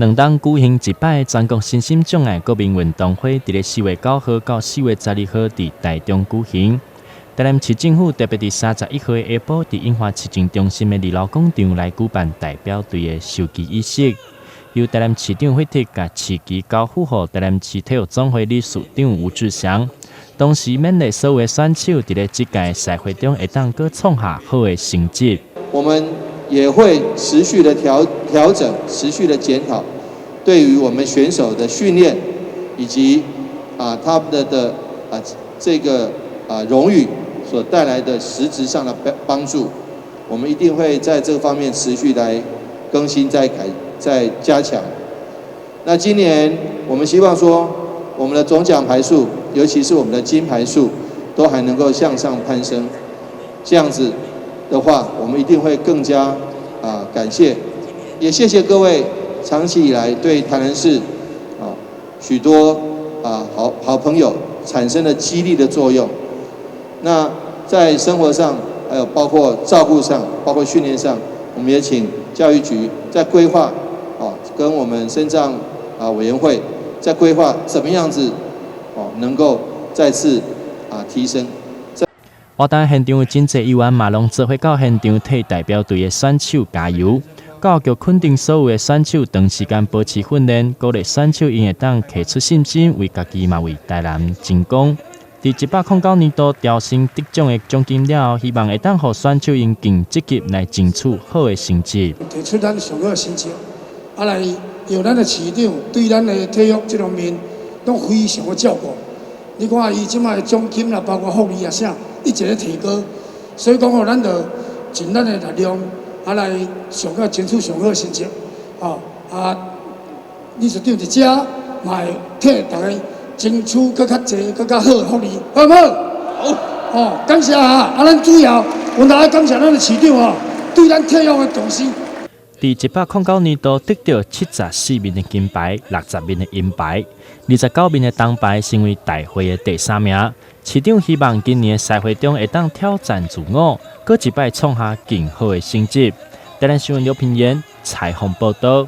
兩冬舉行一擺全國身心障礙國民運動會，佇咧4月9號到4月12號佇台中舉行。台南市政府特別佇31號下晡，佇莺華市政中心的二樓廣場來舉辦代表隊的授旗儀式，由台南市長惠特共市旗交付予台南市體育總會理事長吳志祥，同時勉勵所有的選手佇咧這屆賽會中會當閣創下好的成績。我們也會持續的調整，持續的檢討，對於我們選手的訓練以及他們的這個榮譽所帶來的實質上的幫助，我們一定會在這個方面持續來更新、再改、再加強。那今年我們希望說，我們的總獎牌數，尤其是我們的金牌數，都還能夠向上攀升。這樣子的話，我們一定會更加感謝，也謝謝各位長期以來對台南市許多好好朋友產生的激勵的作用。那在生活上，還有包括照顧上，包括訓練上，我們也請教育局在規劃，跟我們身障委員會在規劃怎麼樣子，能夠再次提升。活動現場有真濟議員嘛攏做伙到現場替代表隊的選手加油。教育局肯定所有的選手長時間保持訓練，鼓勵選手𪜶會當提出信心，為家己嘛為台南爭光。佇109年度調升得獎的獎金了後，希望會當予選手𪜶更積極來爭取好的成績。提出咱上好的成績，來由咱的市長對咱的體育這方面攏非常的照顧。你看伊這擺的獎金啦，包括福利啊啥，一直咧提高，所以講吼，咱就盡咱的力量，來上好爭取上好的成績，吼啊！理事長佇遮嘛會替大家爭取閣較濟、閣較好的福利，好毋好？好。哦，感謝啊！啊，咱主要，阮著愛感謝咱的市長哦，對咱體育的重視。佇109年度得著74面的金牌、60面的銀牌、29面的銅牌，成為大會的第三名。市長希望今年的賽會中會當挑戰自我，閣一擺創下更好的成績。台南新聞劉品言採訪報道。